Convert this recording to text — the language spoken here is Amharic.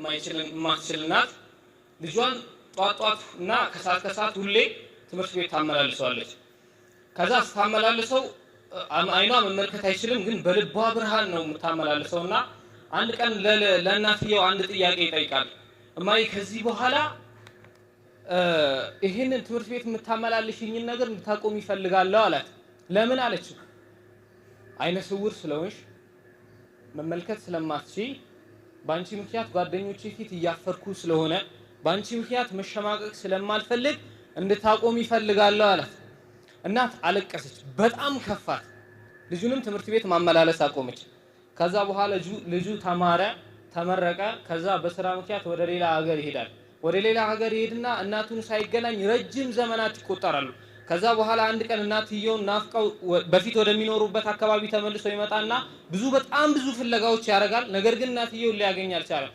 የማትችል እናት ልጇን ጧት ጧት እና ከሰዓት ከሰዓት ሁሌ ትምህርት ቤት ታመላልሰዋለች። ከዛ ስታመላልሰው አይኗ መመልከት አይችልም፣ ግን በልቧ ብርሃን ነው የምታመላልሰው። እና አንድ ቀን ለእናትየው አንድ ጥያቄ ይጠይቃል። እማዬ፣ ከዚህ በኋላ ይህንን ትምህርት ቤት የምታመላልሽኝን ነገር እንድታቆም ይፈልጋለሁ አላት። ለምን አለችው። አይነ ስውር ስለሆንሽ፣ መመልከት ስለማትችይ፣ በአንቺ ምክንያት ጓደኞቼ ፊት እያፈርኩ ስለሆነ፣ በአንቺ ምክንያት መሸማቀቅ ስለማልፈልግ እንድታቆም ይፈልጋለሁ አላት። እናት አለቀሰች፣ በጣም ከፋት። ልጁንም ትምህርት ቤት ማመላለስ አቆመች። ከዛ በኋላ ልጁ ተማረ፣ ተመረቀ። ከዛ በስራ ምክንያት ወደ ሌላ ሀገር ይሄዳል። ወደ ሌላ ሀገር ይሄድና እናቱን ሳይገናኝ ረጅም ዘመናት ይቆጠራሉ። ከዛ በኋላ አንድ ቀን እናትየውን ናፍቀው በፊት ወደሚኖሩበት አካባቢ ተመልሶ ይመጣና ብዙ፣ በጣም ብዙ ፍለጋዎች ያደርጋል። ነገር ግን እናትየውን ሊያገኝ አልቻለም።